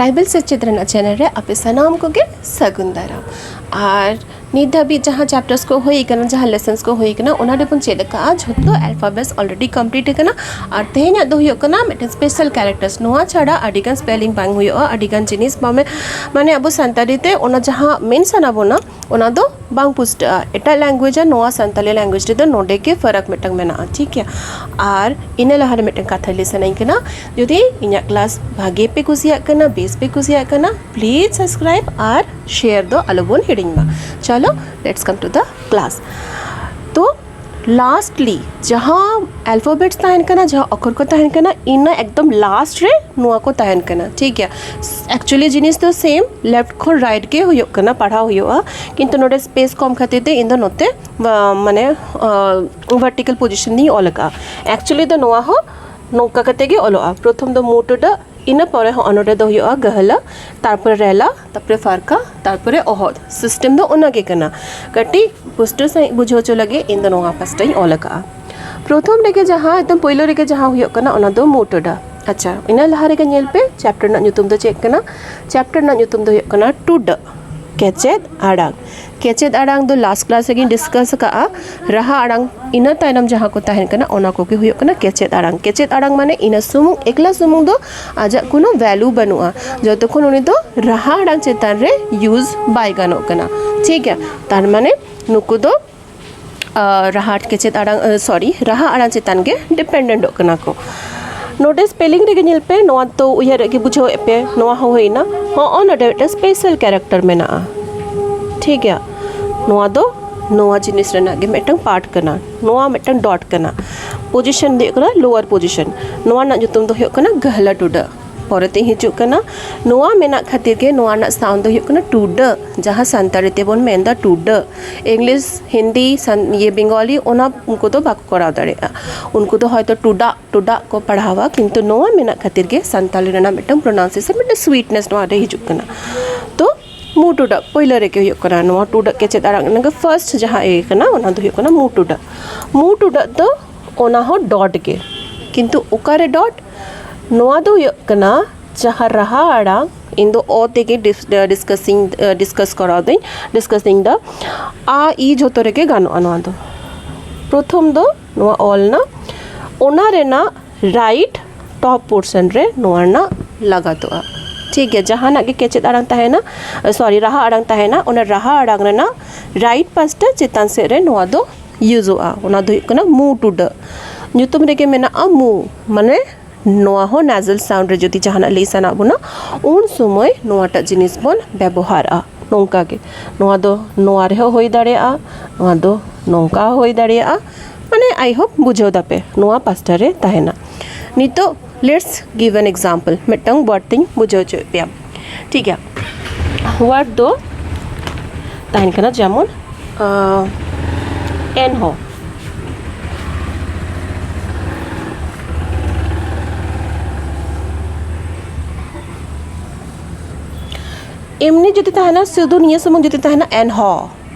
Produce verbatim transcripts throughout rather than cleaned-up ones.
Bible ᱥᱮᱪᱮᱫ ᱨᱮᱱᱟᱜ channel ᱨᱮ ᱟᱯᱮ ᱥᱟᱱᱟᱢ ᱠᱚᱜᱮ ᱥᱟᱹᱜᱩᱱ ᱫᱟᱨᱟᱢ᱾ ᱟᱨ ᱱᱤᱛ ᱫᱷᱟᱹᱵᱤᱡ ᱡᱟᱦᱟᱸ ᱪᱮᱯᱴᱟᱨᱥ ᱠᱚ ᱦᱩᱭ ᱟᱠᱟᱱᱟ, ᱡᱟᱦᱟᱸ ᱞᱮᱥᱚᱱᱥ ᱠᱚ ᱦᱩᱭ ᱟᱠᱟᱱᱟ, ᱚᱱᱟ ᱨᱮᱵᱚᱱ ᱪᱮᱫ ᱟᱠᱟᱫᱼᱟ ᱡᱷᱚᱛᱚ ᱟᱞᱯᱷᱟᱵᱮᱴᱥ ᱚᱞᱨᱮᱰᱤ ᱠᱚᱢᱯᱞᱤᱴ ᱟᱠᱟᱱᱟ᱾ ᱟᱨ ᱛᱮᱦᱮᱧᱟᱜ ᱫᱚ ᱦᱩᱭᱩᱜ ᱠᱟᱱᱟ ᱢᱤᱫᱴᱮᱱ ᱥᱯᱮᱥᱟᱞ ᱠᱮᱨᱮᱠᱴᱟᱨᱥ᱾ ᱱᱚᱣᱟ ᱪᱷᱟᱲᱟ ᱟᱹᱰᱤᱜᱟᱱ ᱥᱯᱮᱞᱤᱝ ᱵᱟᱝ ᱦᱩᱭᱩᱜᱼᱟ, ᱟᱹᱰᱤᱜᱟᱱ ᱡᱤᱱᱤᱥ ᱢᱟᱱᱮ ᱢᱟᱱᱮ ᱟᱵᱚ ᱥᱟᱱᱛᱟᱲᱤ ᱛᱮ ᱚᱱᱟ ᱡᱟᱦᱟᱸ ᱢᱮᱱ ᱥᱟᱱᱟ ᱵᱚᱱᱟ, ᱚᱱᱟ ᱫᱚ ᱵᱟᱝ ᱯᱩᱥᱴᱟᱹᱜᱼᱟ᱾ ᱮᱴᱟᱜ ᱞᱮᱝᱜᱩᱭᱮᱡᱽ ᱟᱨ ᱱᱚᱣᱟ ᱥᱟᱱᱛᱟᱲᱤ ᱞᱮᱝᱜᱩᱭᱮᱡᱽ ᱨᱮᱫᱚ ᱱᱚᱰᱮ ᱜᱮ ᱯᱷᱟᱨᱟᱠ ᱢᱤᱫᱴᱟᱝ ᱢᱮᱱᱟᱜᱼᱟ, ᱴᱷᱤᱠ ᱜᱮᱭᱟ? ᱟᱨ ᱤᱱᱟᱹ ᱞᱟᱦᱟᱨᱮ ᱢᱤᱫᱴᱟᱝ ᱠᱟᱛᱷᱟ ᱞᱟᱹᱭ ᱥᱟᱱᱟᱧ ᱠᱟᱱᱟ, ᱡᱩᱫᱤ ᱤᱧᱟᱹᱜ ᱠᱞᱟᱥ ᱵᱷᱟᱜᱮ ᱯᱮ ᱠᱩᱥᱤᱭᱟᱜ ᱠᱟᱱᱟ, ᱵᱮᱥ ᱯᱮ ᱠᱩᱥᱤᱭᱟᱜ ᱠᱟᱱᱟ, ᱯᱞᱤᱡᱽ ᱥᱟᱵᱥᱠᱨᱟᱭᱤᱵ ᱟᱨ ᱥᱮᱭᱟᱨ ᱫᱚ ᱟᱞᱚᱵᱚᱱ ᱦᱤᱲᱤᱧ ᱢᱟ᱾ ᱪᱚᱞᱚ, let's come to the class. ᱛᱚ ᱞᱟᱥᱴᱞᱤ ᱡᱟᱦᱟᱸ ᱟᱞᱯᱷᱟᱵᱮᱴᱥ ᱛᱟᱦᱮᱱ ᱠᱟᱱᱟ, ᱡᱟᱦᱟᱸ ᱚᱠᱷᱚᱨ ᱠᱚ ᱛᱟᱦᱮᱱ ᱠᱟᱱᱟ, ᱤᱱᱟᱹ ᱮᱠᱫᱚᱢ ᱞᱟᱥᱴ ᱨᱮ ᱱᱚᱣᱟ ᱠᱚ ᱛᱟᱦᱮᱱ ᱠᱟᱱᱟ, ᱴᱷᱤᱠ ᱜᱮᱭᱟ? ᱮᱠᱪᱩᱭᱮᱞᱤ ᱡᱤᱱᱤᱥ ᱫᱚ ᱥᱮᱢ, ᱞᱮᱯᱷᱴ ᱠᱷᱚᱱ ᱨᱟᱭᱤᱴ ᱜᱮ ᱦᱩᱭᱩᱜ ᱠᱟᱱᱟ, ᱯᱟᱲᱦᱟᱣ ᱦᱩᱭᱩᱜᱼᱟ, ᱠᱤᱱᱛᱩ ᱱᱚᱰᱮ ᱥᱯᱮᱥ ᱠᱚᱢ ᱠᱷᱟᱹᱛᱤᱨ ᱛᱮ ᱤᱧ ᱫᱚ ᱱᱚᱛᱮ ᱵᱟ-, ᱢᱟᱱᱮ ᱵᱷᱟᱨᱴᱤᱠᱟᱞ ᱯᱚᱡᱤᱥᱚᱱ ᱫᱚᱧ ᱚᱞ ᱟᱠᱟᱫᱼᱟ᱾ ᱮᱠᱪᱩᱭᱮᱞᱤ ᱫᱚ ᱱᱚᱣᱟ ᱦᱚᱸ ᱱᱚᱝᱠᱟ ᱠᱟᱛᱮ ᱜᱮ ᱚᱞᱚᱜᱼᱟ᱾ ᱯᱨᱚᱛᱷᱚᱢ ᱫᱚ ᱢᱩ ᱴᱩᱰᱟᱹᱜ, ᱤᱱᱟᱹ ᱯᱚᱨᱮ ᱦᱚᱸ ᱱᱚᱰᱮ ᱫᱚ ᱦᱩᱭᱩᱜᱼᱟ ᱜᱟᱹᱦᱞᱟᱹ, ᱛᱟᱨᱯᱚᱨᱮ ᱨᱮᱞᱟ, ᱛᱟᱨᱯᱚᱨᱮ ᱯᱷᱟᱨᱠᱟ, ᱛᱟᱨᱯᱚᱨᱮ ᱚᱦᱚᱫ᱾ ᱥᱤᱥᱴᱮᱢ ᱫᱚ ᱚᱱᱟ ᱜᱮ ᱠᱟᱱᱟ᱾ ᱠᱟᱹᱴᱤᱡ ᱯᱩᱥᱴᱟᱹᱣ ᱥᱟᱺᱦᱤᱡ ᱵᱩᱡᱷᱟᱹᱣ ᱦᱚᱪᱚ ᱞᱟᱹᱜᱤᱫ ᱤᱧ ᱫᱚ ᱱᱚᱣᱟ ᱯᱟᱥᱴᱟᱧ ᱚᱞ ᱟᱠᱟᱫᱼᱟ᱾ ᱯᱨᱚᱛᱷᱚᱢ ᱨᱮᱜᱮ ᱡᱟᱦᱟᱸ, ᱮᱠᱫᱚᱢ ᱯᱳᱭᱞᱳ ᱨᱮᱜᱮ ᱡᱟᱦᱟᱸ ᱦᱩᱭᱩᱜ ᱠᱟᱱᱟ, ᱚᱱᱟ ᱫᱚ ᱢᱩ ᱴᱩᱰᱟᱹ᱾ ᱟᱪᱪᱷᱟ, ᱤᱱᱟᱹ ᱞᱟᱦᱟ ᱨᱮᱜᱮ ᱧᱮᱞ ᱯᱮ, ᱪᱮᱯᱴᱟᱨ ᱨᱮᱱᱟᱜ ᱧᱩᱛᱩᱢ ᱫᱚ ᱪᱮᱫ ᱠᱟᱱᱟ? ᱪᱮᱯᱴᱟᱨ ᱨᱮᱱᱟᱜ ᱧᱩᱛᱩᱢ ᱫᱚ ᱦᱩᱭᱩᱜ ᱠᱟᱱᱟ ᱴᱩᱰᱟᱹᱜ ᱠᱮᱪᱮᱫ ᱟᱲᱟᱝ᱾ ᱠᱮᱪᱮᱫ ᱟᱲᱟᱝ ᱫᱚ ᱞᱟᱥᱴ ᱠᱞᱟᱥ ᱨᱮᱜᱮᱧ ᱰᱤᱥᱠᱟᱥ ᱟᱠᱟᱫᱼᱟ᱾ ᱨᱟᱦᱟ ᱟᱲᱟᱝ, ᱤᱱᱟᱹ ᱛᱟᱭᱱᱚᱢ ᱡᱟᱦᱟᱸ ᱠᱚ ᱛᱟᱦᱮᱱ ᱠᱟᱱᱟ, ᱚᱱᱟ ᱠᱚᱜᱮ ᱦᱩᱭᱩᱜ ᱠᱟᱱᱟ ᱠᱮᱪᱮᱫ ᱟᱲᱟᱝ᱾ ᱠᱮᱪᱮᱫ ᱟᱲᱟᱝ ᱢᱟᱱᱮ ᱤᱱᱟᱹ ᱥᱩᱢᱩᱝ, ᱮᱠᱞᱟ ᱥᱩᱢᱩᱝ ᱫᱚ ᱟᱡᱟᱜ ᱠᱳᱱᱳ ᱵᱷᱮᱞᱩ ᱵᱟᱹᱱᱩᱜᱼᱟ, ᱡᱚᱛᱚᱠᱷᱚᱱ ᱩᱱᱤ ᱫᱚ ᱨᱟᱦᱟ ᱟᱲᱟᱝ ᱪᱮᱛᱟᱱ ᱨᱮ ᱤᱭᱩᱡᱽ ᱵᱟᱭ ᱜᱟᱱᱚᱜ ᱠᱟᱱᱟ, ᱴᱷᱤᱠ ᱜᱮᱭᱟ? ᱛᱟᱨ ᱢᱟᱱᱮ ᱱᱩᱠᱩ ᱫᱚ ᱟᱨ ᱨᱟᱦᱟ ᱠᱮᱪᱮᱫ ᱟᱲᱟᱝ, ᱥᱚᱨᱤ, ᱨᱟᱦᱟ ᱟᱲᱟᱝ ᱪᱮᱛᱟᱱ ᱜᱮ ᱰᱤᱯᱮᱱᱰᱮᱱᱴᱚᱜ ᱠᱟᱱᱟ ᱠᱚ᱾ ᱱᱚᱰᱮ ᱥᱯᱮᱞᱤᱝ ᱨᱮᱜᱮ ᱧᱮᱞ ᱯᱮ, ᱱᱚᱣᱟ ᱛᱚ ᱩᱭᱦᱟᱹᱨ ᱨᱮᱜᱮ ᱵᱩᱡᱷᱟᱹᱣᱮᱫ ᱯᱮ, ᱱᱚᱣᱟ ᱦᱚᱸ ᱦᱩᱭᱱᱟ᱾ ᱦᱚᱸᱜᱼᱚ ᱱᱚᱰᱮ ᱢᱤᱫᱴᱮᱱ ᱥᱯᱮᱥᱟᱞ ᱠᱮᱨᱮᱠᱴᱟᱨ ᱢᱮᱱᱟᱜᱼᱟ, ᱴᱷᱤᱠ ᱜᱮᱭᱟ? ᱱᱚᱣᱟ ᱫᱚ ᱱᱚᱣᱟ ᱡᱤᱱᱤᱥ ᱨᱮᱱᱟᱜ ᱜᱮ ᱢᱤᱫᱴᱟᱝ ᱯᱟᱨᱴ ᱠᱟᱱᱟ, ᱱᱚᱣᱟ ᱢᱤᱫᱴᱟᱝ ᱰᱚᱴ ᱠᱟᱱᱟ, ᱯᱚᱡᱤᱥᱚᱱ ᱫᱚ ᱦᱩᱭᱩᱜ ᱠᱟᱱᱟ ᱞᱳᱣᱟᱨ ᱯᱚᱡᱤᱥᱚᱱ᱾ ᱱᱚᱣᱟ ᱨᱮᱱᱟᱜ ᱧᱩᱛᱩᱢ ᱫᱚ ᱦᱩᱭᱩᱜ ᱠᱟᱱᱟ ᱜᱟᱹᱦᱞᱟ ᱴᱩᱰᱟᱹᱜ᱾ ᱯᱚᱨᱮᱛᱮ ᱦᱤᱡᱩᱜ ᱠᱟᱱᱟ, ᱱᱚᱣᱟ ᱢᱮᱱᱟᱜ ᱠᱷᱟᱹᱛᱤᱨ ᱜᱮ ᱱᱚᱣᱟ ᱨᱮᱱᱟᱜ ᱥᱟᱣᱩᱱᱰ ᱫᱚ ᱦᱩᱭᱩᱜ ᱠᱟᱱᱟ ᱴᱩᱰᱟᱹᱜ, ᱡᱟᱦᱟᱸ ᱥᱟᱱᱛᱟᱲᱤ ᱛᱮᱵᱚᱱ ᱢᱮᱱᱫᱟ ᱴᱩᱰᱟᱹᱜ᱾ ᱤᱝᱞᱤᱥ, ᱦᱤᱱᱫᱤ, ᱥᱟᱱ-, ᱤᱭᱟᱹ, ᱵᱮᱝᱜᱚᱞᱤ, ᱚᱱᱟ ᱩᱱᱠᱩ ᱫᱚ ᱵᱟᱠᱚ ᱠᱚᱨᱟᱣ ᱫᱟᱲᱮᱭᱟᱜᱼᱟ᱾ ᱩᱱᱠᱩ ᱫᱚ ᱦᱚᱭᱛᱳ ᱴᱩᱰᱟᱜ, ᱴᱩᱰᱟᱜ ᱠᱚ ᱯᱟᱲᱦᱟᱣᱟ, ᱠᱤᱱᱛᱩ ᱱᱚᱣᱟ ᱢᱮᱱᱟᱜ ᱠᱷᱟᱹᱛᱤᱨ ᱜᱮ ᱥᱟᱱᱛᱟᱲᱤ ᱨᱮᱱᱟᱜ ᱢᱤᱫᱴᱟᱝ ᱯᱨᱚᱱᱟᱣᱱᱥᱤᱭᱮᱥᱚᱱ, ᱢᱤᱫᱴᱟᱝ ᱥᱩᱭᱤᱴᱱᱮᱥ ᱱᱚᱣᱟ ᱨᱮ ᱦᱤᱡᱩᱜ ᱠᱟᱱᱟ᱾ ᱛᱚ ᱢᱩ ᱴᱩᱰᱟᱹᱜ ᱯᱳᱭᱞᱳ ᱨᱮᱜᱮ ᱦᱩᱭᱩᱜ ᱠᱟᱱᱟ, ᱱᱚᱣᱟ ᱴᱩᱰᱟᱹᱜ ᱠᱮᱪᱮᱫ ᱟᱲᱟᱝ ᱨᱮᱱᱟᱜ ᱯᱷᱟᱨᱥᱴ ᱡᱟᱦᱟᱸ ᱤᱭᱟᱹ ᱠᱟᱱᱟ, ᱚᱱᱟ ᱫᱚ ᱦᱩᱭᱩᱜ ᱠᱟᱱᱟ ᱢᱩ ᱴᱩᱰᱟᱹᱜ᱾ ᱢᱩ ᱴᱩᱰᱟᱹᱜ ᱫᱚ ᱚᱱᱟ ᱦᱚᱸ ᱰᱚᱴ ᱜᱮ, ᱠᱤᱱᱛᱩ ᱚᱠᱟᱨᱮ ᱰᱚᱴ? ᱱᱚᱣᱟ ᱫᱚ ᱦᱩᱭᱩᱜ ᱠᱟᱱᱟ ᱡᱟᱦᱟᱸ ᱨᱟᱦᱟ ᱟᱲᱟᱝ, ᱤᱧ ᱫᱚ ᱚ ᱛᱮᱜᱮ ᱰᱤᱥᱠᱟᱥᱤᱝ ᱰᱤᱥᱠᱟᱥ ᱠᱚᱨᱟᱣ ᱫᱟᱹᱧ, ᱰᱤᱥᱠᱟᱥᱤᱝ ᱫᱟ᱾ ᱟ ᱤ ᱡᱷᱚᱛᱚ ᱨᱮᱜᱮ ᱜᱟᱱᱚᱜᱼᱟ ᱱᱚᱣᱟ ᱫᱚ᱾ ᱯᱨᱚᱛᱷᱚᱢ ᱫᱚ ᱱᱚᱣᱟ ᱚᱞ ᱱᱟ, ᱚᱱᱟ ᱨᱮᱱᱟᱜ ᱨᱟᱭᱤᱴ ᱴᱚᱯ ᱯᱳᱨᱥᱚᱱ ᱨᱮ ᱱᱚᱣᱟ ᱨᱮᱱᱟᱜ ᱞᱟᱜᱟᱛᱚᱜᱼᱟ᱾ ᱴᱷᱤᱠ ᱜᱮᱭᱟ, ᱡᱟᱦᱟᱱᱟᱜ ᱜᱮ ᱠᱮᱪᱮᱫ ᱟᱲᱟᱝ ᱛᱟᱦᱮᱱᱟ, ᱥᱚᱨᱤ, ᱨᱟᱦᱟ ᱟᱲᱟᱝ ᱛᱟᱦᱮᱱᱟ, ᱚᱱᱟ ᱨᱟᱦᱟ ᱟᱲᱟᱝ ᱨᱮᱱᱟᱜ ᱨᱟᱭᱤᱴ ᱯᱟᱥᱴᱟ ᱪᱮᱛᱟᱱ ᱥᱮᱫ ᱨᱮ ᱱᱚᱣᱟ ᱫᱚ ᱤᱭᱩᱡᱚᱜᱼᱟ᱾ ᱚᱱᱟ ᱫᱚ ᱦᱩᱭᱩᱜ ᱠᱟᱱᱟ ᱢᱩ ᱴᱩᱰᱟᱹᱜ᱾ ᱧᱩᱛᱩᱢ ᱨᱮᱜᱮ ᱢᱮᱱᱟᱜᱼᱟ ᱢᱩ, ᱢᱟᱱᱮ ᱱᱚᱣᱟ ᱦᱚᱸ ᱱᱟᱡᱟᱞ ᱥᱟᱣᱩᱱᱰ ᱨᱮ ᱡᱩᱫᱤ ᱡᱟᱦᱟᱱᱟᱜ ᱞᱟᱹᱭ ᱥᱟᱱᱟ ᱵᱚᱱᱟ, ᱩᱱ ᱥᱚᱢᱚᱭ ᱱᱚᱣᱟᱴᱟᱜ ᱡᱤᱱᱤᱥ ᱵᱚᱱ ᱵᱮᱵᱚᱦᱟᱨᱟ᱾ ᱱᱚᱝᱠᱟ ᱜᱮ, ᱱᱚᱣᱟ ᱫᱚ ᱱᱚᱣᱟ ᱨᱮᱦᱚᱸ ᱦᱩᱭ ᱫᱟᱲᱮᱭᱟᱜᱼᱟ, ᱱᱚᱣᱟ ᱫᱚ ᱱᱚᱝᱠᱟ ᱦᱚᱸ ᱦᱩᱭ ᱫᱟᱲᱮᱭᱟᱜᱼᱟ᱾ ᱢᱟᱱᱮ, I hope ᱵᱩᱡᱷᱟᱹᱣ ᱫᱟᱯᱮ, ᱱᱚᱣᱟ ᱯᱟᱥᱴᱟ ᱨᱮ ᱛᱟᱦᱮᱱᱟ᱾ ᱱᱤᱛᱚᱜ let's give an example, ᱢᱤᱫᱴᱟᱝ ᱣᱟᱨᱰ ᱛᱤᱧ ᱵᱩᱡᱷᱟᱹᱣ ᱦᱚᱪᱚᱭᱮᱫ ᱯᱮᱭᱟ᱾ ᱴᱷᱤᱠ ᱜᱮᱭᱟ, ᱣᱟᱨᱰ ᱫᱚ ᱛᱟᱦᱮᱱ ᱠᱟᱱᱟ ᱡᱮᱢᱚᱱ, ᱟᱸ, ᱮᱱᱦᱚᱸ᱾ ᱮᱢᱱᱤ ᱡᱩᱫᱤ ᱛᱟᱦᱮᱱᱟ, ᱥᱩᱫᱷᱩ ᱱᱤᱭᱟᱹ ᱥᱩᱢᱩᱝ ᱡᱩᱫᱤ ᱛᱟᱦᱮᱱᱟ, ᱮᱱᱦᱚᱸ,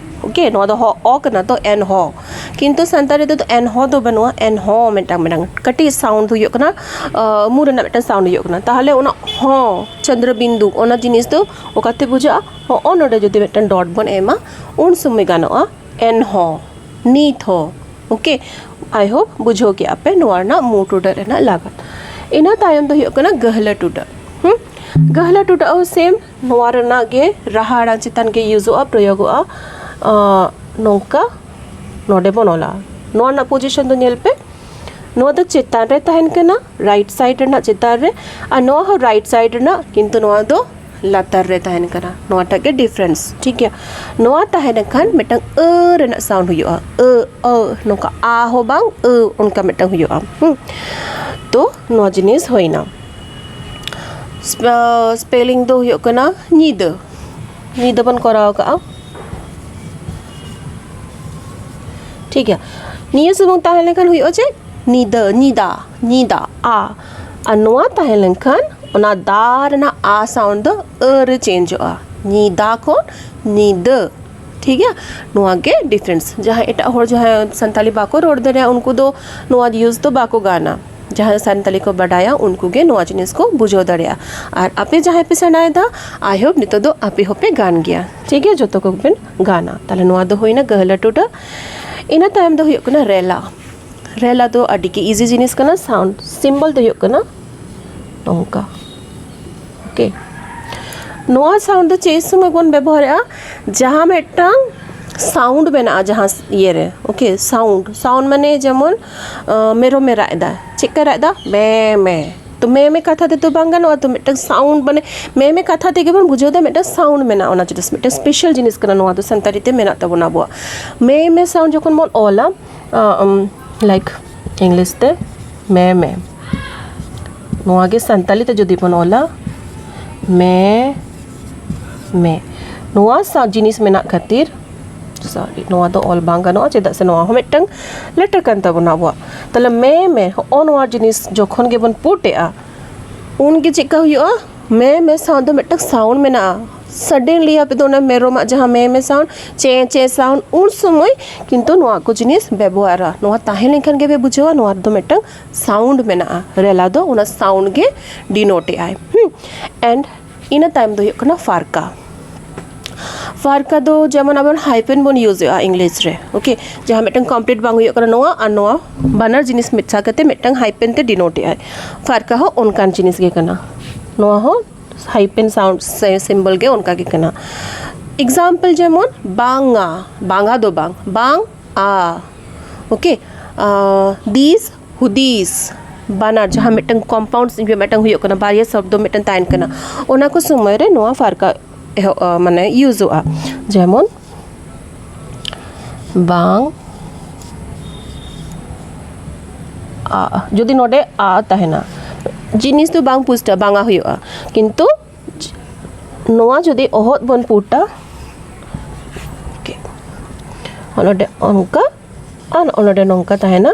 ᱳᱠᱮ, ᱱᱚᱣᱟ ᱫᱚ ᱦᱚ ᱚ ᱠᱟᱱᱟ ᱛᱚ, ᱮᱱᱦᱚᱸ᱾ ᱠᱤᱱᱛᱩ ᱥᱟᱱᱛᱟᱲᱤ ᱛᱮᱫᱚ ᱮᱱᱦᱚᱸ ᱫᱚ ᱵᱟᱹᱱᱩᱜᱼᱟ, ᱮᱱᱦᱚᱸ ᱢᱤᱫᱴᱟᱝ, ᱢᱤᱫᱴᱟᱝ ᱠᱟᱹᱴᱤᱡ ᱥᱟᱣᱩᱱᱰ ᱦᱩᱭᱩᱜ ᱠᱟᱱᱟ, ᱟᱸ, ᱢᱩ ᱨᱮᱱᱟᱜ ᱢᱤᱫᱴᱟᱝ ᱥᱟᱣᱩᱱᱰ ᱦᱩᱭᱩᱜ ᱠᱟᱱᱟ᱾ ᱛᱟᱦᱚᱞᱮ ᱚᱱᱟ ᱦᱚᱸ, ᱪᱚᱱᱫᱨᱚ ᱵᱤᱱᱫᱩ, ᱚᱱᱟ ᱡᱤᱱᱤᱥ ᱫᱚ ᱚᱠᱟᱛᱮ ᱵᱩᱡᱷᱟᱹᱜᱼᱟ? ᱦᱚᱸᱜᱼᱚ ᱱᱚᱰᱮ ᱡᱩᱫᱤ ᱢᱤᱫᱴᱟᱝ ᱰᱚᱴ ᱵᱚᱱ ᱮᱢᱟ, ᱩᱱ ᱥᱚᱢᱚᱭ ᱜᱟᱱᱚᱜᱼᱟ ᱮᱱᱦᱚᱸ, ᱱᱤᱛ ᱦᱚᱸ᱾ ᱳᱠᱮ, I hope ᱵᱩᱡᱷᱟᱹᱣ ᱠᱮᱜᱼᱟ ᱯᱮ ᱱᱚᱣᱟ ᱨᱮᱱᱟᱜ ᱢᱩ ᱴᱩᱰᱟᱹᱜ ᱨᱮᱱᱟᱜ ᱞᱟᱜᱟᱛ᱾ ᱤᱱᱟᱹ ᱛᱟᱭᱚᱢ ᱫᱚ ᱦᱩᱭᱩᱜ ᱠᱟᱱᱟ ᱜᱟᱹᱦᱞᱟᱹ ᱴᱩᱰᱟᱹᱜ᱾ ᱦᱩᱸ? ᱜᱟᱹᱦᱞᱟᱹ ᱴᱩᱰᱟᱹᱜ ᱦᱚᱸ ᱥᱮᱢ, ᱱᱚᱣᱟ ᱨᱮᱱᱟᱜ ᱜᱮ ᱨᱟᱦᱟ ᱟᱲᱟᱝ ᱪᱮᱛᱟᱱ ᱜᱮ ᱤᱭᱩᱡᱚᱜᱼᱟ, ᱯᱨᱚᱭᱳᱜᱚᱜᱼᱟ᱾ ᱟᱸ, ᱱᱚᱝᱠᱟ ᱱᱚᱰᱮ ᱵᱚᱱ ᱚᱞᱟ᱾ ᱱᱚᱣᱟ ᱨᱮᱱᱟᱜ ᱯᱚᱡᱤᱥᱚᱱ ᱫᱚ ᱧᱮᱞ ᱯᱮ, ᱱᱚᱣᱟ ᱫᱚ ᱪᱮᱛᱟᱱ ᱨᱮ ᱛᱟᱦᱮᱱ ᱠᱟᱱᱟ, ᱨᱟᱭᱤᱴ ᱥᱟᱭᱤᱰ ᱨᱮᱱᱟᱜ ᱪᱮᱛᱟᱱ ᱨᱮ, ᱟᱨ ᱱᱚᱣᱟ ᱦᱚᱸ ᱨᱟᱭᱤᱴ ᱥᱟᱭᱤᱰ ᱨᱮᱱᱟᱜ, ᱠᱤᱱᱛᱩ ᱱᱚᱣᱟ ᱫᱚ ᱞᱟᱛᱟᱨ ᱨᱮ ᱛᱟᱦᱮᱱ ᱠᱟᱱᱟ᱾ ᱱᱚᱣᱟᱴᱟᱜ ᱜᱮ ᱰᱤᱯᱷᱟᱨᱮᱱᱥ, ᱴᱷᱤᱠ ᱜᱮᱭᱟ᱾ ᱱᱚᱣᱟ ᱛᱟᱦᱮᱸ ᱞᱮᱱᱠᱷᱟᱱ ᱢᱤᱫᱴᱟᱝ ᱟᱹ ᱨᱮᱱᱟᱜ ᱥᱟᱣᱩᱱᱰ ᱦᱩᱭᱩᱜᱼᱟ, ᱟᱹ, ᱟᱹ, ᱱᱚᱝᱠᱟ ᱟ ᱦᱚᱸ ᱵᱟᱝ, ᱟᱹ, ᱚᱱᱠᱟ ᱢᱤᱫᱴᱟᱝ ᱦᱩᱭᱩᱜᱼᱟ᱾ ᱦᱩᱸ, ᱛᱚ ᱱᱚᱣᱟ ᱡᱤᱱᱤᱥ ᱦᱩᱭᱱᱟ᱾ ᱥᱯᱮᱞᱤᱝ ᱫᱚ ᱦᱩᱭᱩᱜ ᱠᱟᱱᱟ ᱧᱤᱫᱟᱹ, ᱧᱤᱫᱟᱹ ᱵᱚᱱ ᱠᱚᱨᱟᱣ ᱠᱟᱜᱼᱟ, ᱴᱷᱤᱠ ᱜᱮᱭᱟ᱾ ᱱᱤᱭᱟᱹ ᱥᱩᱢᱩᱝ ᱛᱟᱦᱮᱸ ᱞᱮᱱᱠᱷᱟᱱ ᱦᱩᱭᱩᱜᱼᱟ ᱪᱮᱫ? ᱧᱤᱫᱟᱹ, ᱧᱤᱫᱟ, ᱧᱤᱫᱟ, ᱟ᱾ ᱟᱨ ᱱᱚᱣᱟ ᱛᱟᱦᱮᱸ ᱞᱮᱱᱠᱷᱟᱱ ᱚᱱᱟ ᱫᱟ ᱨᱮᱱᱟᱜ ᱟ ᱥᱟᱣᱩᱱᱰ ᱫᱚ ᱟᱹ ᱨᱮ ᱪᱮᱧᱡᱚᱜᱼᱟ, ᱧᱤᱫᱟ ᱠᱷᱚᱱ ᱧᱤᱫᱟᱹ, ᱴᱷᱤᱠ ᱜᱮᱭᱟ᱾ ᱱᱚᱣᱟ ᱜᱮ ᱰᱤᱯᱷᱟᱨᱮᱱᱥ᱾ ᱡᱟᱦᱟᱸᱭ ᱮᱴᱟᱜ ᱦᱚᱲ, ᱡᱟᱦᱟᱸᱭ ᱥᱟᱱᱛᱟᱲᱤ ᱵᱟᱠᱚ ᱨᱚᱲ ᱫᱟᱲᱮᱭᱟᱜᱼᱟ, ᱩᱱᱠᱩ ᱫᱚ ᱱᱚᱣᱟ ᱤᱭᱩᱡᱽ ᱫᱚ ᱵᱟᱠᱚ ᱜᱟᱱᱟ᱾ ᱡᱟᱦᱟᱸᱭ ᱥᱟᱱᱛᱟᱞᱤ ᱠᱚ ᱵᱟᱰᱟᱭᱟ, ᱩᱱᱠᱩ ᱜᱮ ᱱᱚᱣᱟ ᱡᱤᱱᱤᱥ ᱠᱚ ᱵᱩᱡᱷᱟᱹᱣ ᱫᱟᱲᱮᱭᱟᱜᱼᱟ᱾ ᱟᱨ ᱟᱯᱮ ᱡᱟᱦᱟᱸᱭ ᱯᱮ ᱥᱮᱬᱟᱭᱮᱫᱟ, I hope ᱱᱤᱛᱚᱜ ᱫᱚ ᱟᱯᱮ ᱦᱚᱸᱯᱮ ᱜᱟᱱ ᱜᱮᱭᱟ᱾ ᱴᱷᱤᱠ ᱜᱮᱭᱟ, ᱡᱚᱛᱚ ᱠᱚᱜᱮ ᱵᱮᱱ ᱜᱟᱱᱟ᱾ ᱛᱟᱦᱞᱮ ᱱᱚᱣᱟ ᱫᱚ ᱦᱩᱭᱱᱟ ᱜᱟᱹᱦᱞᱟᱹ ᱴᱩᱰᱟᱹ᱾ ᱤᱱᱟᱹ ᱛᱟᱭᱚᱢ ᱫᱚ ᱦᱩᱭᱩᱜ ᱠᱟᱱᱟ ᱨᱮᱞᱟ᱾ ᱨᱮᱞᱟ ᱫᱚ ᱟᱹᱰᱤ ᱜᱮ ᱤᱡᱤ ᱡᱤᱱᱤᱥ ᱠᱟᱱᱟ᱾ ᱥᱟᱣᱩᱱᱰ ᱥᱤᱢᱵᱚᱞ ᱫᱚ ᱦᱩᱭᱩᱜ ᱠᱟᱱᱟ ᱱᱚᱝᱠᱟ᱾ ᱳᱠᱮ, ᱱᱚᱣᱟ ᱥᱟᱣᱩᱱᱰ ᱫᱚ ᱪᱮᱫ ᱥᱚᱢᱚᱭ ᱵᱚᱱ ᱵᱮᱵᱚᱦᱟᱨᱮᱫᱼᱟ? ᱡᱟᱦᱟᱸ ᱢᱤᱫᱴᱟᱝ ᱥᱟᱣᱩᱱᱰ ᱢᱮᱱᱟᱜᱼᱟ ᱡᱟᱦᱟᱸ ᱤᱭᱟᱹᱨᱮ᱾ ᱳᱠᱮ, ᱥᱟᱣᱩᱱᱰ, ᱥᱟᱣᱩᱱᱰ ᱢᱟᱱᱮ ᱡᱮᱢᱚᱱ ᱟᱸ, ᱢᱮᱨᱚᱢᱮ ᱨᱟᱜ ᱮᱫᱟ᱾ ᱪᱮᱫᱠᱟᱭ ᱨᱟᱜ ᱮᱫᱟ? ᱢᱮ ᱢᱮ᱾ ᱛᱚ ᱢᱮ ᱢᱮ ᱠᱟᱛᱷᱟ ᱛᱮᱫᱚ ᱵᱟᱝ ᱜᱟᱱᱚᱜᱼᱟ᱾ ᱛᱚ ᱢᱤᱫᱴᱟᱝ ᱥᱟᱣᱩᱱᱰ, ᱢᱟᱱᱮ ᱢᱮ ᱢᱮ ᱠᱟᱛᱷᱟ ᱛᱮᱜᱮ ᱵᱚᱱ ᱵᱩᱡᱷᱟᱹᱣ ᱮᱫᱟ ᱢᱤᱫᱴᱟᱝ ᱥᱟᱣᱩᱱᱰ ᱢᱮᱱᱟᱜᱼᱟ᱾ ᱚᱱᱟ ᱡᱤᱱᱤᱥ ᱢᱤᱫᱴᱟᱝ ᱥᱯᱮᱥᱟᱞ ᱡᱤᱱᱤᱥ ᱠᱟᱱᱟ᱾ ᱱᱚᱣᱟ ᱫᱚ ᱥᱟᱱᱛᱟᱲᱤ ᱛᱮ ᱢᱮᱱᱟᱜ ᱛᱟᱵᱚᱱᱟ ᱟᱵᱚᱣᱟᱜ᱾ ᱢᱮ ᱢᱮ ᱥᱟᱣᱩᱱᱰ ᱡᱚᱠᱷᱚᱱ ᱵᱚᱱ ᱚᱞᱟ, ᱞᱟᱭᱤᱠ ᱤᱝᱞᱤᱥ ᱛᱮ ᱢᱮ ᱢᱮ, ᱱᱚᱣᱟ ᱜᱮ ᱥᱟᱱᱛᱟᱲᱤ ᱛᱮ ᱡᱩᱫᱤ ᱵᱚᱱ ᱚᱞᱟ, ᱢᱮ ᱢᱮ, ᱱᱚᱣᱟ ᱥᱟ- ᱡᱤᱱᱤᱥ ᱢᱮᱱᱟᱜ ᱠᱷᱟᱹᱛᱤᱨ, ᱥᱚᱨᱤ, ᱱᱚᱣᱟ ᱫᱚ ᱚᱞ ᱵᱟᱝ ᱜᱟᱱᱚᱜᱼᱟ, ᱪᱮᱫᱟᱜ ᱥᱮ ᱱᱚᱣᱟ ᱦᱚᱸ ᱢᱤᱫᱴᱟᱝ ᱞᱮᱴᱟᱨ ᱠᱟᱱ ᱛᱟᱵᱚᱱᱟ ᱟᱵᱚᱣᱟᱜ᱾ ᱛᱟᱦᱞᱮ ᱢᱮ ᱢᱮ, ᱦᱚᱸᱜᱼᱚ ᱱᱚᱣᱟ ᱡᱤᱱᱤᱥ ᱡᱚᱠᱷᱚᱱ ᱜᱮᱵᱚᱱ ᱯᱩᱴ ᱮᱜᱼᱟ, ᱩᱱᱜᱮ ᱪᱮᱫᱠᱟ ᱦᱩᱭᱩᱜᱼᱟ? ᱢᱮ ᱢᱮ ᱥᱟᱣᱩᱱᱰ ᱫᱚ ᱢᱤᱫᱴᱟᱝ ᱥᱟᱣᱩᱱᱰ ᱢᱮᱱᱟᱜᱼᱟ᱾ ᱥᱟᱰᱮᱱᱞᱤ ᱟᱯᱮ ᱫᱚ ᱚᱱᱟ ᱢᱮᱨᱚᱢᱟᱜ ᱡᱟᱦᱟᱸ ᱢᱮ ᱢᱮ ᱥᱟᱣᱩᱱᱰ, ᱪᱮᱸ ᱪᱮᱸ ᱥᱟᱣᱩᱱᱰ, ᱩᱱ ᱥᱚᱢᱚᱭ ᱠᱤᱱᱛᱩ ᱱᱚᱣᱟ ᱠᱚ ᱡᱤᱱᱤᱥ ᱵᱮᱵᱚᱦᱟᱨᱟ᱾ ᱱᱚᱣᱟ ᱛᱟᱦᱮᱸ ᱞᱮᱱᱠᱷᱟᱱ ᱜᱮ ᱯᱮ ᱵᱩᱡᱷᱟᱹᱣᱟ ᱱᱚᱣᱟ ᱨᱮᱫᱚ ᱢᱤᱫᱴᱟᱝ ᱥᱟᱣᱩᱱᱰ ᱢᱮᱱᱟᱜᱼᱟ᱾ ᱨᱮᱞᱟ ᱫᱚ ᱚᱱᱟ ᱥᱟᱣᱩᱱᱰ ᱜᱮ ᱰᱤᱱᱳᱴ ᱮᱜᱼᱟᱭ᱾ ᱦᱩᱸ, ᱮᱱᱰ ᱤᱱᱟᱹ ᱛᱟᱭᱚᱢ ᱫᱚ ᱦᱩᱭᱩᱜ ᱠᱟᱱᱟ ᱯᱷᱟᱨᱠᱟ᱾ ᱯᱷᱟᱨᱠᱟ ᱫᱚ ᱡᱮᱢᱚᱱ ᱟᱵᱚ ᱦᱟᱭᱯᱮᱱ ᱵᱚᱱ ᱤᱭᱩᱡᱽ ᱮᱜᱼᱟ ᱤᱝᱞᱤᱥ ᱨᱮ, ᱳᱠᱮ, ᱡᱟᱦᱟᱸ ᱢᱤᱫᱴᱟᱝ ᱠᱚᱢᱯᱞᱤᱴ ᱵᱟᱝ ᱦᱩᱭᱩᱜ ᱠᱟᱱᱟ, ᱱᱚᱣᱟ ᱟᱨ ᱱᱚᱣᱟ ᱵᱟᱱᱟᱨ ᱡᱤᱱᱤᱥ ᱢᱮᱥᱟ ᱠᱟᱛᱮ ᱢᱤᱫᱴᱟᱝ ᱦᱟᱭᱯᱮᱱ ᱛᱮ ᱰᱤᱱᱳᱴ ᱮᱜᱼᱟᱭ᱾ ᱯᱷᱟᱨᱠᱟ ᱦᱚᱸ ᱚᱱᱠᱟᱱ ᱡᱤᱱᱤᱥ ᱜᱮ ᱠᱟᱱᱟ᱾ ᱱᱚᱣᱟ ᱦᱚᱸ ᱦᱟᱭᱯᱮᱱ ᱥᱟᱣᱩᱱᱰ ᱥᱤᱢᱵᱚᱞ ᱜᱮ ᱚᱱᱠᱟ ᱜᱮ ᱠᱟᱱᱟ᱾ ᱮᱠᱡᱟᱢᱯᱚᱞ ᱡᱮᱢᱚᱱ ᱵᱟᱝᱟ, ᱵᱟᱝᱟ ᱫᱚ ᱵᱟᱝ, ᱵᱟᱝ ᱟ, ᱳᱠᱮ, ᱫᱤᱥ ᱦᱩᱫᱤᱥ, ᱵᱟᱱᱟᱨ ᱡᱟᱦᱟᱸ ᱢᱤᱫᱴᱟᱝ ᱠᱚᱢᱯᱟᱣᱩᱱᱰ ᱢᱤᱫᱴᱟᱝ ᱦᱩᱭᱩᱜ ᱠᱟᱱᱟ, ᱵᱟᱨᱭᱟ ᱥᱚᱵᱫᱚ ᱢᱤᱫᱴᱟᱝ ᱛᱟᱦᱮᱱ ᱠᱟᱱᱟ, ᱚᱱᱟ ᱠᱚ ᱥᱚᱢᱚᱭ ᱨᱮ ᱱᱚᱣᱟ ᱯᱷᱟᱨᱠᱟ ᱮᱦᱚᱵ, ᱟ, ᱢᱟᱱᱮ ᱤᱭᱩᱡᱚᱜᱼᱟ᱾ ᱡᱮᱢᱚᱱ ᱵᱟᱝ ᱟ, ᱡᱩᱫᱤ ᱱᱚᱰᱮ ᱟ ᱛᱟᱦᱮᱱᱟ, ᱡᱤᱱᱤᱥ ᱫᱚ ᱵᱟᱝ ᱯᱩᱥᱴᱟ, ᱵᱟᱝᱟ ᱦᱩᱭᱩᱜᱼᱟ, ᱠᱤᱱᱛᱩ ᱱᱚᱣᱟ ᱡᱩᱫᱤ ᱚᱦᱚᱫ ᱵᱚᱱ ᱯᱩᱴᱟ, ᱳᱠᱮ, ᱱᱚᱰᱮ ᱚᱱᱠᱟ ᱟᱨ ᱱᱚᱰᱮ ᱱᱚᱝᱠᱟ ᱛᱟᱦᱮᱱᱟ,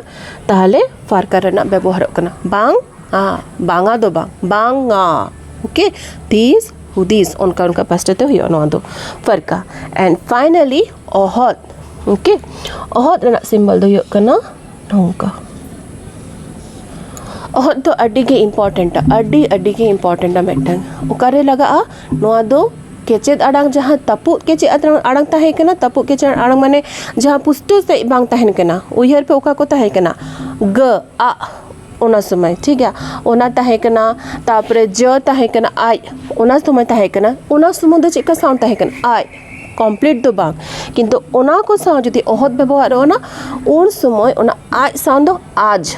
ᱛᱟᱦᱚᱞᱮ ᱯᱷᱟᱨᱠᱟ ᱨᱮᱱᱟᱜ ᱵᱮᱵᱚᱦᱟᱨᱚᱜ ᱠᱟᱱᱟ᱾ ᱵᱟᱝ ᱟ, ᱵᱟᱝᱟ ᱫᱚ ᱵᱟᱝ, ᱵᱟᱝᱟ᱾ ᱳᱠᱮ, ᱫᱤᱥ ᱦᱩᱫᱤᱥ, ᱚᱱᱠᱟ ᱚᱱᱠᱟ ᱯᱟᱥᱴᱟ ᱛᱮ ᱦᱩᱭᱩᱜᱼᱟ ᱱᱚᱣᱟ ᱫᱚ ᱯᱷᱟᱨᱠᱟ᱾ ᱮᱱᱰ ᱯᱷᱟᱭᱱᱟᱞᱤ ᱚᱦᱚᱫ᱾ ᱳᱠᱮ, ᱚᱦᱚᱫ ᱨᱮᱱᱟᱜ ᱥᱤᱢᱵᱚᱞ ᱫᱚ ᱦᱩᱭᱩᱜ ᱠᱟᱱᱟ ᱱᱚᱝᱠᱟ᱾ ᱚᱦᱚᱫ ᱫᱚ ᱟᱹᱰᱤ ᱜᱮ important ᱟ, ᱟᱹᱰᱤ ᱟᱹᱰᱤ ᱜᱮ important ᱟ ᱢᱤᱫᱴᱟᱝ᱾ ᱚᱠᱟᱨᱮ ᱞᱟᱜᱟᱜᱼᱟ? ᱱᱚᱣᱟ ᱫᱚ ᱠᱮᱪᱮᱫ ᱟᱲᱟᱝ, ᱡᱟᱦᱟᱸ ᱛᱟᱹᱯᱩᱜ ᱠᱮᱪᱮᱫ ᱟᱲᱟᱝ, ᱟᱲᱟᱝ ᱛᱟᱦᱮᱸ ᱠᱟᱱᱟ, ᱛᱟᱹᱯᱩᱜ ᱠᱮᱪᱮᱫ ᱟᱲᱟᱝ ᱢᱟᱱᱮ ᱡᱟᱦᱟᱸ ᱯᱩᱥᱴᱟᱹᱣ ᱥᱟᱺᱦᱤᱡ ᱵᱟᱝ ᱛᱟᱦᱮᱱ ᱠᱟᱱᱟ, ᱩᱭᱦᱟᱹᱨ ᱯᱮ ᱚᱠᱟ ᱠᱚ ᱛᱟᱦᱮᱸ ᱠᱟᱱᱟ, ᱜᱟᱹ, ᱟᱜ, ᱚᱱᱟ ᱥᱚᱢᱚᱭ, ᱴᱷᱤᱠ ᱜᱮᱭᱟ, ᱚᱱᱟ ᱛᱟᱦᱮᱸ ᱠᱟᱱᱟ, ᱛᱟᱨᱯᱚᱨᱮ ᱡᱟᱹ ᱛᱟᱦᱮᱸ ᱠᱟᱱᱟ, ᱟᱡ, ᱚᱱᱟ ᱥᱚᱢᱚᱭ ᱛᱟᱦᱮᱸ ᱠᱟᱱᱟ, ᱚᱱᱟ ᱥᱚᱢᱚᱭ ᱫᱚ ᱪᱮᱫ ᱞᱮᱠᱟ sound ᱛᱟᱦᱮᱸ ᱠᱟᱱᱟ? ᱟᱡ, complete ᱫᱚ ᱵᱟᱝ, ᱠᱤᱱᱛᱩ ᱚᱱᱟ ᱠᱚ ᱥᱟᱶ ᱡᱩᱫᱤ ᱚᱦᱚᱫ ᱵᱮᱵᱚᱦᱟᱨᱚᱜᱼᱟ ᱱᱟ, ᱩᱱ ᱥᱚᱢᱚᱭ ᱚᱱᱟ ᱟᱡ sound ᱫᱚ ᱟᱡ,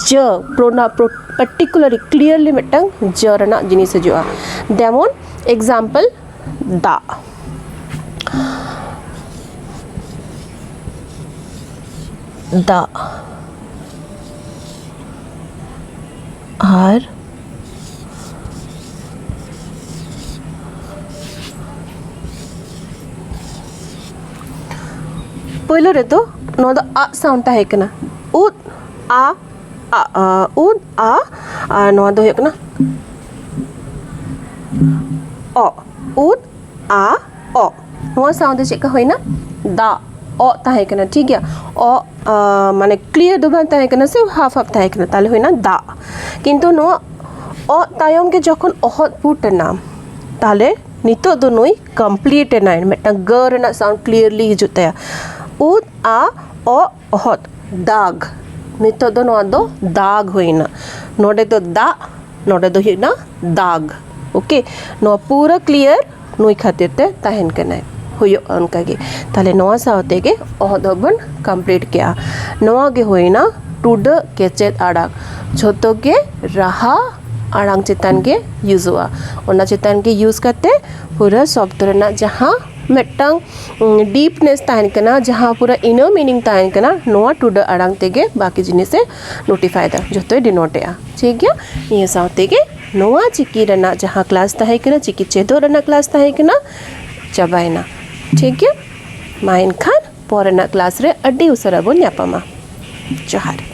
ᱡᱟᱹ, ᱯᱨᱚᱱᱟ-, ᱯᱨᱚ-, particularly, clearly ᱢᱤᱫᱴᱟᱝ ᱡᱟᱹ ᱨᱮᱱᱟᱜ ᱡᱤᱱᱤᱥ ᱦᱤᱡᱩᱜᱼᱟ᱾ ᱡᱮᱢᱚᱱ example, ᱫᱟᱜ, ᱫᱟᱜ, ᱟᱨ ᱯᱳᱭᱞᱳ ᱨᱮᱫᱚ ᱱᱚᱣᱟ ᱫᱚ ᱟᱜ sound ᱛᱟᱦᱮᱸ ᱠᱟᱱᱟ, ᱩᱫ, ᱟ, ᱟ, ᱟ, ᱩᱫ, ᱟ, ᱟᱨ ᱱᱚᱣᱟ ᱫᱚ ᱦᱩᱭᱩᱜ ᱠᱟᱱᱟ ᱚ, ᱩᱫ, ᱟ, ᱚ᱾ ᱱᱚᱣᱟ sound ᱫᱚ ᱪᱮᱫ ᱞᱮᱠᱟ ᱦᱩᱭᱱᱟ? ᱫᱟᱜ, ᱚ ᱛᱟᱦᱮᱸ ᱠᱟᱱᱟ, ᱴᱷᱤᱠ ᱜᱮᱭᱟ? ᱚ, ᱟ, ᱢᱟᱱᱮ clear ᱫᱚ ᱵᱟᱝ ᱛᱟᱦᱮᱸ ᱠᱟᱱᱟ, ᱥᱮ half half ᱛᱟᱦᱮᱸ ᱠᱟᱱᱟ, ᱛᱟᱦᱞᱮ ᱦᱩᱭᱱᱟ ᱫᱟᱜ᱾ ᱠᱤᱱᱛᱩ ᱱᱚᱣᱟ ᱚ ᱛᱟᱭᱚᱢ ᱜᱮ ᱡᱚᱠᱷᱚᱱ ᱚᱦᱚᱫ ᱯᱩᱴ ᱮᱱᱟ, ᱛᱟᱦᱞᱮ ᱱᱤᱛᱚᱜ ᱫᱚ ᱱᱩᱭ complete ᱮᱱᱟᱭ, ᱢᱤᱫᱴᱟᱝ ᱜᱟᱹ ᱨᱮᱱᱟᱜ sound clearly ᱦᱤᱡᱩᱜ ᱛᱟᱭᱟ᱾ ᱩᱫ, ᱟ, ᱚ, ᱚᱦᱚᱫ, ᱫᱟᱜᱽ᱾ ᱱᱤᱛᱚᱜ ᱫᱚ ᱱᱚᱣᱟ ᱫᱚ ᱫᱟᱜᱽ ᱦᱩᱭᱱᱟ᱾ ᱱᱚᱰᱮ ᱫᱚ ᱫᱟᱜ, ᱱᱚᱰᱮ ᱫᱚ ᱦᱩᱭᱩᱜ ᱠᱟᱱᱟ ᱫᱟᱜᱽ᱾ OK, ᱱᱚᱣᱟ ᱯᱩᱨᱟᱹ clear ᱱᱩᱭ ᱠᱷᱟᱹᱛᱤᱨ ᱛᱮ ᱛᱟᱦᱮᱱ ᱠᱟᱱᱟᱭ, ᱦᱩᱭᱩᱜᱼᱟ ᱚᱱᱠᱟ ᱜᱮ᱾ ᱛᱟᱦᱞᱮ ᱱᱚᱣᱟ ᱥᱟᱶ ᱛᱮᱜᱮ ᱚᱦᱚᱫ ᱦᱚᱸᱵᱚᱱ complete ᱠᱮᱜᱼᱟ᱾ ᱱᱚᱣᱟ ᱜᱮ ᱦᱩᱭᱱᱟ ᱴᱩᱰᱟᱹᱜ ᱠᱮᱪᱮᱫ ᱟᱲᱟᱝ᱾ ᱡᱷᱚᱛᱚ ᱜᱮ ᱨᱟᱦᱟ ᱟᱲᱟᱝ ᱪᱮᱛᱟᱱ ᱜᱮ ᱤᱭᱩᱡᱚᱜᱼᱟ᱾ ᱚᱱᱟ ᱪᱮᱛᱟᱱ ᱜᱮ ᱤᱭᱩᱡᱽ ᱠᱟᱛᱮ ᱯᱩᱨᱟᱹ ᱥᱚᱵᱫᱚ ᱨᱮᱱᱟᱜ ᱡᱟᱦᱟᱸ ᱢᱤᱫᱴᱟᱝ ᱰᱤᱯᱱᱮᱥ ᱛᱟᱦᱮᱱ ᱠᱟᱱᱟ, ᱡᱟᱦᱟᱸ ᱯᱩᱨᱟᱹ inner meaning ᱛᱟᱦᱮᱱ ᱠᱟᱱᱟ, ᱱᱚᱣᱟ ᱴᱩᱰᱟᱹᱜ ᱟᱲᱟᱝ ᱛᱮᱜᱮ ᱵᱟᱹᱠᱤ ᱡᱤᱱᱤᱥᱮ notify ᱮᱫᱟ, ᱡᱷᱚᱛᱚᱭ denote ᱮᱫᱼᱟ᱾ ᱴᱷᱤᱠ ᱜᱮᱭᱟ, ᱱᱤᱭᱟᱹ ᱥᱟᱶ ᱛᱮᱜᱮ ᱱᱚᱣᱟ ᱪᱤᱠᱤ ᱨᱮᱱᱟᱜ ᱡᱟᱦᱟᱸ class ᱛᱟᱦᱮᱸ ᱠᱟᱱᱟ, ᱪᱤᱠᱤ ᱪᱮᱫᱚᱜ ᱨᱮᱱᱟᱜ class ᱛᱟᱦᱮᱸ ᱠᱟᱱᱟ, ᱪᱟᱵᱟᱭᱮᱱᱟ᱾ ᱴᱷᱤᱠ ᱜᱮᱭᱟ, ᱢᱟ ᱮᱱᱠᱷᱟᱱ ᱯᱚᱨᱮ ᱨᱮᱱᱟᱜ class ᱨᱮ ᱟᱹᱰᱤ ᱩᱥᱟᱹᱨᱟ ᱵᱚᱱ ᱧᱟᱯᱟᱢᱟ᱾ ᱡᱚᱦᱟᱨ᱾